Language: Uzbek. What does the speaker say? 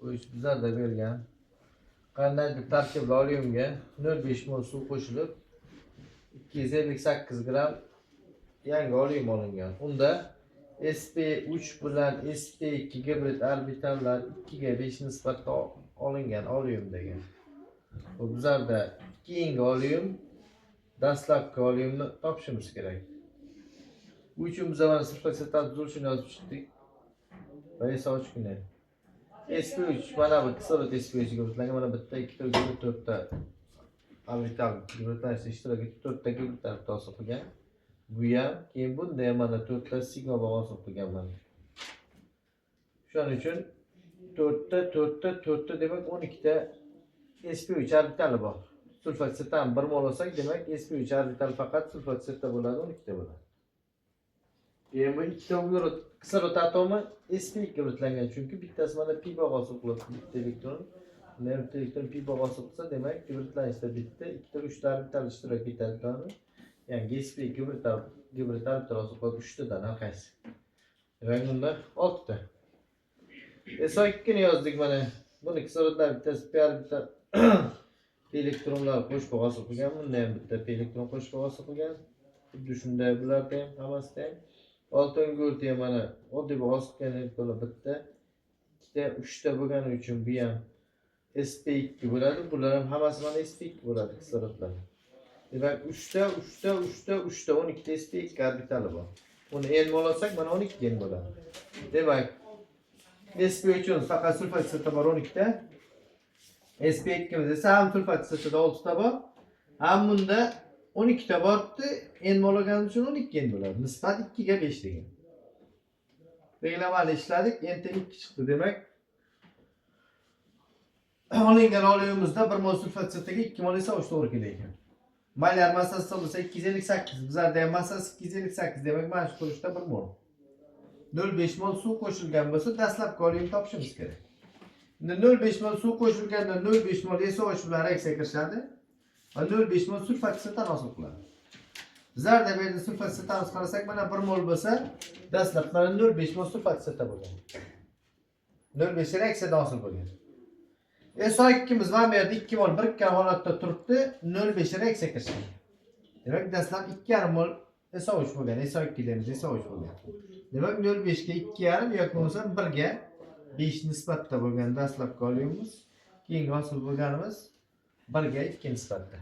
Qo'yish bizlarda bergan. Qandaydir tarkibli oleumga 0,5 mol suv qo'shilib, 258 gramm yangi oleum olingan. Unda sp3 bilan sp2 gibrid orbitallar 2 ga 5 nisbatda olingan oleum degan. Bu bizlarda keyingi oleum, dastlabki oleumni topishimiz kerak. Bu uchun biz mana sulfat tuzilishini yozib chiqdik. Va esa ochgina. sp3, mana bu kislorod sp3 gibridlangan, mana bitta, ikkita, uchta, to'rtta orbital gibridlanishda ishtirok etib, to'rtta gibrid orbital hosil qilgan. Bu ham, keyin bunda ham mana to'rtta sigma bog' hosil qilgan mana. Shuning uchun to'rtta, to'rtta, to'rtta, demak 12 ta sp3 orbitali bor. Sulfat kislotani 1 mol olsak, demak sp3 orbital faqat sulfat kislota bo'ladi, 12 ta bo'ladi. Keyin bu ikkita uglerod kislorod atomi sp2 gibridlangan, chunki bittasi mana pi bog' hosil qiladi, bitta elektron. Bunda ham bitta elektron pi bog' hosil qilsa, demak gibridlanishda bitta, ikkita, uchta orbital ishtirok etadi. Ya'ni sp gibrid orbital hosil qiladi uchtadan har qaysi. Demak bunda oltita. SO2 ni yozdik mana. Buni kislorodlar bittasi p orbital p elektronlar qo'shib hosil qilgan. Bunda ham bitta p elektron qo'shib hosil qilgan. Xuddi shunday bularda ham, hammasida ham. Oltin gugurt ham mana oddiy hosil qilgan elektronlar bitta, ikkita, uchta bo'lgani uchun bu ham sp2 bo'ladi. Bular ham hammasi mana sp2 bo'ladi kislorodlar. Demak uchta, uchta, uchta, uchta, 12 ta sp2 orbitali bor. Uni n mol olsak, mana 12 n bo'ladi. Demak sp uchun faqat sulfat kislota bor 12 ta. sp2 esa ham sulfat kislotada 6 ta bor. Ham bunda 12 ta boribdi. N mol olgani uchun 12 n bo'ladi. Nisbat 2 ga 5 degan. Belgilamani ishladik. N teng 2 chiqdi. Demak, olingan oleumimizda 1 mol sulfat kislotaga 2 mol esa 3 to'g'ri kelar ekan. Molyar massasi bo'lsa 258. Bizlarda ham massasi 258. Demak, mana shu turishda 1 mol. 0,5 mol suv qo'shilgan bo'lsa, dastlabki oleum topishimiz kerak. Endi 0,5 mol suv qo'shilganda 0,5 mol SOH bilan reaksiya kirishadi va 0,5 mol sulfat kislotani hosil qiladi. Bizlarda bu yerda sulfat kislotamiz qarasak, mana 1 mol bo'lsa, dastlab mana 0,5 mol sulfat kislota bo'lgan. 0,5 reaksiyadan hosil bo'lgan. SO2'miz mana bu yerda 2 mol birikkan holatda turibdi, 0,5 reaksiya kirishgan. Demak, dastlab 2,5 mol SO3 bo'lgan, SO2 deymiz, SO3 bo'lgan. Demak, 0,5 ga 2,5 yoki bo'lmasa 1 ga 5 nisbatda bo'lgan dastlabki oleumimiz, keyingi hosil bo'lganimiz 1 ga 2 nisbatda.